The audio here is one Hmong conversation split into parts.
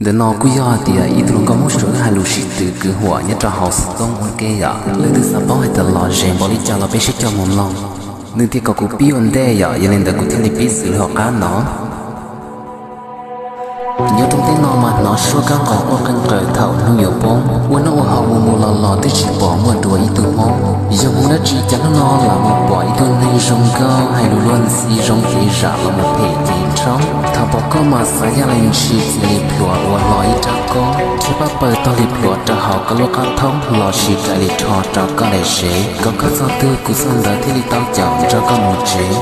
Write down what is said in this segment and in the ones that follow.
Ntawm no kuj yog hais tias ib tug hluas nkauj Hmoob Suav hais lus sib tw kwv huam nyob rau hauv xov tooj ua ke yom. Leej twg xav paub hais tias lom zem npaum li cas los peb sib cog mus mloog. Nws tias kom kuv pib ua ntej yom, yog li ntawd kuv thiaj li pib xws li hauv qab no. Nyob rau teb no mas hnov suab kab nqos quaj qeej qawm thaum hnub yuav poob, ua noj ua haus mus mus los los twb tsis pom muaj dua ib tug Hmoob. Yog Hmoob dab tsi cas hnub no lam mus pom ib tug neeg zoo nkauj hais lus luag ntxhi zoo kev zam los mus phem kev rhoob. Thaum pom koj mas xav yaj li ntshis txias li plhuav ua hlo ib rab koob, rhiab pab pawg tog li plhuav rau hauv koj lub qab thoob los sis rais li rho rau koj daim sev, kom koj txog twg kuv txog ntawd thiaj li tau caum nrog koj mus tsev.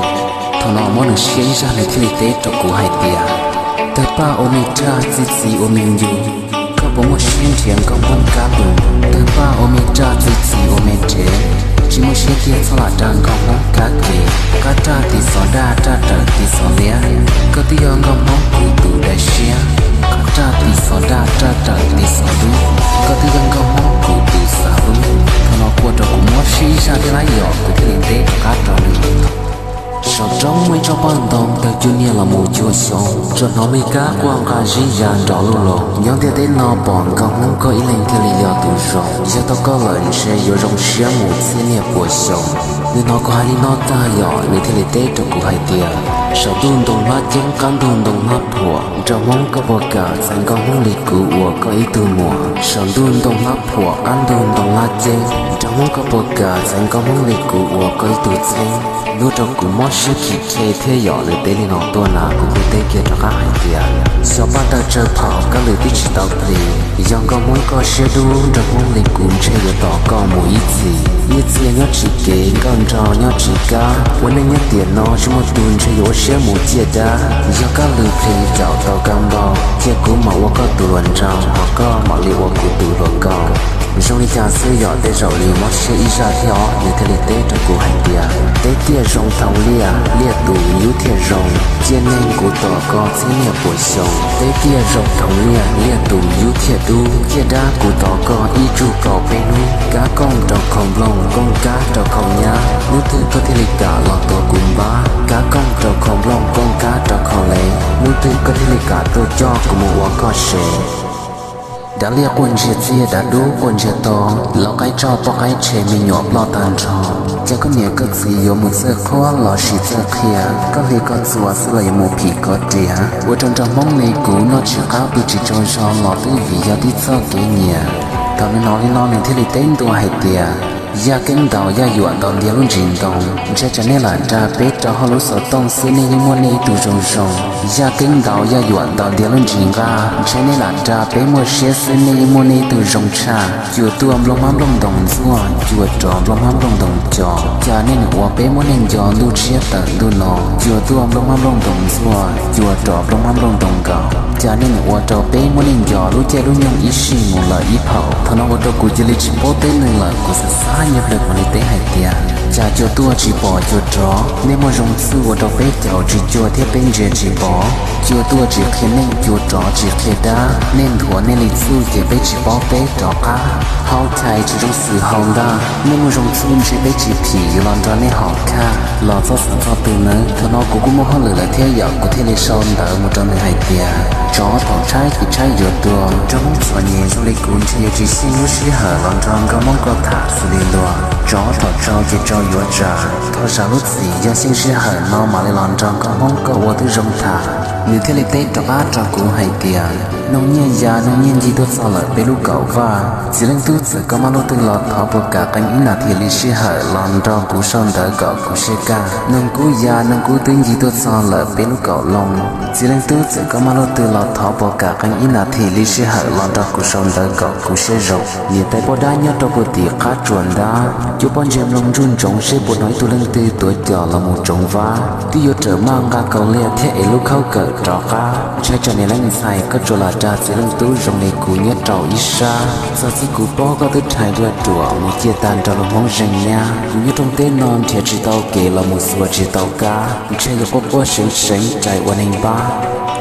Thaum no muab nws siab ib zaj nws thiaj li teb rau kuv hais tias, tawg paj ua me raj txi txiv ua me ncu, koj puas muaj siab nrhiav nkauj Hmoob kab lus? Tawg paj ua me raj txi txiv ua me rhev, tsis muaj siab kiag txhob lam dag nkauj Hmoob kab ke. Qab raj tiv xov daj raj rawm tiv xov liab, koj twb yog nkauj Hmoob kuv tus daim siab. Qab raj tiv xov daj raj rawm tiv xov dub, koj twb yog nkauj Hmoob kuv tus xav lub. Thaum no kuj ua rau kuv mob siab ib zaj thiab lawm yom, kuv thiaj li teb rov qab rau nws. Saum roob muaj ib tsob paj ntoo tawg cuag niag los mus cuag xyoo, tsuas hnov me kab quaj nqa zib ya nrov luj lug. Nyob ntiaj teb no pom nkauj Hmoob koj ib leeg thiaj li yog tus zoo, yog tau koj lawm ntshe yuav zoo siab mus txhiab niaj puas xyoo. Nws hnov kuv hais li no tag yom, nws thiaj li teb rau kuv hais tias, saum ntuj ntoo hlab ceeb qab ntug ntoo hlab phuam, nraug Hmoob koj puas kam txais nkauj Hmoob li kuv ua koj ib tug muam? Saum ntuj ntoo hlab phuam qab ntug ntoo hlab ceeb, nraug Hmoob koj puas kam txais nkauj Hmoob li kuv ua koj ib tug txheeb? Ua rau kuv mob siab khim khe thiab yom, nws teb li no tuaj na kuv kuj teb kiag rov qab hais tias, xyov paj tawg tsawg phaum kab lwm twb tsis tau plig, yog nkauj Hmoob koj siab dub nraug Hmoob li kuv ntshe yuav tos koj mus ib txhis. Nyiaj txiag nyob tsis kev, nkauj nraug nyob tsis kab, ua neej nyob tiam no tsis muaj tus ntshe yuav ua siab mus ciaj dab. Yog kab lwm plig caum tau kab npauj, cia kuv mam ua koj tus hluas nraug, ho koj mam li ua kuv tus hluas nkauj. Zoo li cas xwb yom, tej zaum li mob siab ib zaj thiab os, nws thiaj li teb rau kuv hais tias, teb tiaj zoo thoov liaj, liaj tus yub thiaj zoo, ciaj neeg kuv tos koj txhiab niaj puas xyoo. Teb tiaj zoo thoov liaj, liaj tus yub thiaj dub, ciaj dab kuv tos koj ib tsug kaum peb hnub. Kab kooj rau khau nplooj, kooj kab rau khau nyab, hnub twg koj thiaj li kam los tuav kuv npab? Kab kooj rau khau nplooj, kooj kab rau khau lev, hnub twg koj thiaj li kam tuaj coj kuv mus ua koj sev? Dav liaj quaj ntsiag txiaj, dav dub quaj ntsiag to, lau qaib tsauj poj qaib tshe me nyuam ploj tag nrho. Cas koj niam koj txiv yuav mus txawj qhuab los sis txawj qhia, koj hli koj txuas xwb los yuav mus phim koj riam, ua rau nraug Hmoob li kuv noj tsis qab pw tsis tsaug zog los twb vim yog tib txoj kev nyiam. Thaum nws hnov li no nws thiaj li teb ntua hais tias, yaj keeb ntaus yaj yuam ntaus ntiag lub ntsis ntoo, ntshai tsam nej lam dag peb rau hauv lub xov tooj xwb nej yeej muaj nej ib tug zoo zoo. Yaj keeb ntaus yaj yuam ntaus ntiag lub ntsis nqaj, ntshai nej lam dag peb muaj siab xwb nej yeej muaj nej ib tug zoo tshaj. Cua tuaj nplooj hmab nplooj ntoos ntxuaj, cua rov nplooj hmab nplooj ntoos co, cas nej nws ua peb muaj neej nco ntuj tshiab tawm ntuj no. Cua tuaj nplooj hmab nplooj ntoos ntxuaj, cua rov nplooj hmab nplooj ntoos nkaus, cas nej nws ua rau peb muaj neej nco lub caij lub nyoog ib sij mus lawm ib phaum. Thaum no ua rau kuv cia li tsis paub teb neeg lawm, kuv xav xav nyiag plaws kuv li teb hais tias, cas cua tuaj tsis pom cua rov, nej muaj zoo txuj ua rau peb caum tsis cuag thiab peb ntsia tsis pom. Cua tuaj tsis qhia neej, cua rov tsis qhia dab, nej nthuav nej li txuj ces peb tsis paub teb rov qab. Hau chais tsis zoo xwm hau ntaj, nej muaj zoo txuj ntshe peb tsis phim yuav los nrog nej haum khaj. Los txog xeev txog twg nawb, thaum no kuv kuj muaj hauj lwm lawm thiab yom, kuv thiaj li sau ntawv mus rau nws hais tias, tsov thaum tshaib ces tshaib yuav tuag, nraug Hmoob txom nyem zoo li kuv ntshe yuav tsis xyeej lub sij hawm los nrog nkauj Hmoob koj tham xws li luag. Tsov thaum tsau ces tsau yuav tsam, thov zam lub txim yog xyeej sij hawm no mam li los nrog nkauj Hmoob koj ua twb zoo tham. Nws thiaj li teb rov qab rau kuv hais tias, noog nyiaj ya noog nyiaj ncig tuaj txog lawm peb lub kaum vaj. Txiv leej tub txawm koj maj lub twg los thov puas kam qee ib nas this li sij hawm los nrog kuv sau ntawv kom kuv siab kaj. Noog kub ya noog kub twb ncig tuaj txog lawm peb lub kaum loo. Txiv leej tub txawm koj maj lub twg los thov puas kam qee ib nas this li sij hawm los nrog kuv sau ntawv kom kuv siab zoo. Niam tais poj dab nyob rau puag tim qab tsuas ntab, cuab pob ntseg mloog ntsuj ntsoov seb puas hnov ib tug leej twg tuav cos los mus tsoov vab. Twb yuav rawm maj nqa kaus liag thiab ev lub khaub kawm rov qab, ntshai tsam niam leej ntxhais koj tsuas lam dag txiv leej tub zoo li kuv nyob rau ib sab. Txog txij kuv paub koj twb rhais dua ruam mus ciaj tag nrho lub Hmoob zeej nyab. Kuv nyob rooj teb no nrhiav tsis tau kev los mus xuas tsis tau kab, ntshe yuav quaj quaj seev seev rais ua neeg npab.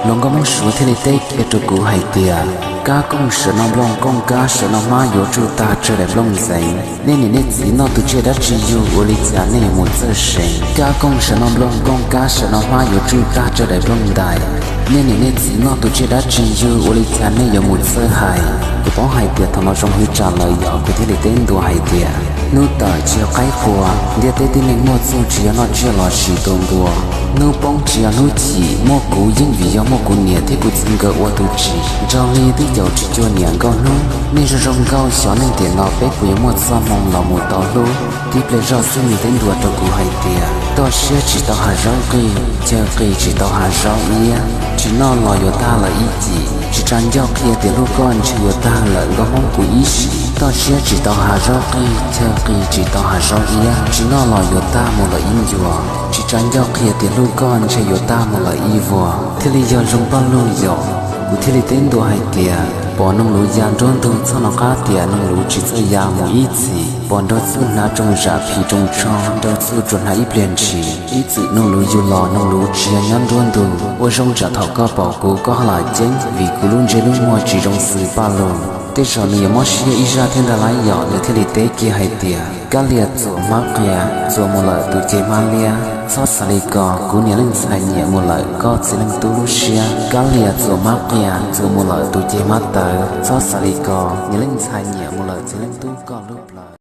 Hluas nkauj Hmoob Suav thiaj li teb kiag rau kuv hais tias, Kab kooj sawv no nplooj kooj, kab sawv no hmab yuav tsuj tag tsawg daim nplooj ntxeev. Nej niam nej txiv noj tus tsiaj dab tsi yug, ua li cas nej yuav mus txawj seev? Kab kooj sawv no nplooj kooj, kab sawv no hmab yuav tsuj tag tsawg daim nplooj ntais. Nej niam nej txiv noj tus tsiaj dab tsi yug, ua li cas nej yuav mus txawj hais? Kuv paub hais tias thaum no zoo hwv tsam lawm, yog kuv thiaj li teb ntua hais tias hnub tawm tsis yog qaib qua, ntiaj teb tib neeg muaj txuj tsis yog noj tsiaj los sis tua npua. Hnub poob tsis yog hnub chim, muaj kuv yeej vim yog muaj kuv niam thiab kuv txiv nkawd ua tus tsim. Nrog li twb caum tsis cuag niam nkauj hnub, nej zoo zoo nkauj xyov neej tiam no peb puas yuav muaj txoj hmoo los mus tau hlub. Tib pliag zoj xwb nws teb ntua rau kuv hais tias toj siab tsis tau hav zaub qij, chaw qis tsis tau hav zaub iab, tsis noj los yuav tag lawm ib cim. Tsis tsa ncauj qhia tias hlub koj ntshe yuav tag lawm nkauj hmoob kuv ib sim. Toj siab tsis tau hav zaub qij, chaw qis tsis tau hav zaub iab, tsis noj los yuav tag mus lawm ib ncua. Tsis tsa ncauj qhia tias hlub koj ntshe yuav tag mus lawm ib vuag. Thiaj li yog zoo Paj Lug yom. Kuv thiaj li teb ntua hais tias pom noog luv ya nruab ntug txhob nco qab tias noog luv tsis txawj ya mus ib txhis. Pom nraug txuj hnav rooj zam phim rooj tsho, nraug txuj tsuas hnav ib pliag ntshis. Ib txwm noog luv yug los noog luv tsis yog nyob nruab ntug. Ua zoo tsam thaum koj pom kuv koj ho lam ceeb, vim kuv lub ntsej lub muag tsis zoo xws Paj Lug. Tej zaum nws yuav mob siab ib zaj thiab ntag lauj yom. Nws thiaj li teb kiag hais tias kab lias txuas hmab qias, txuas mus lawm tus ceg hmab liab. Txhob xav li ko, kuv niam leej ntxhais nyiam mus lawm koj txiv leej tub lub siab. Kab lias txuas hmab qias, txuas mus lawm tus ceg hmab tawv. Txhob xav li ko, niam leej ntxhais nyiam mus lawm txiv leej tub koj lub plawv.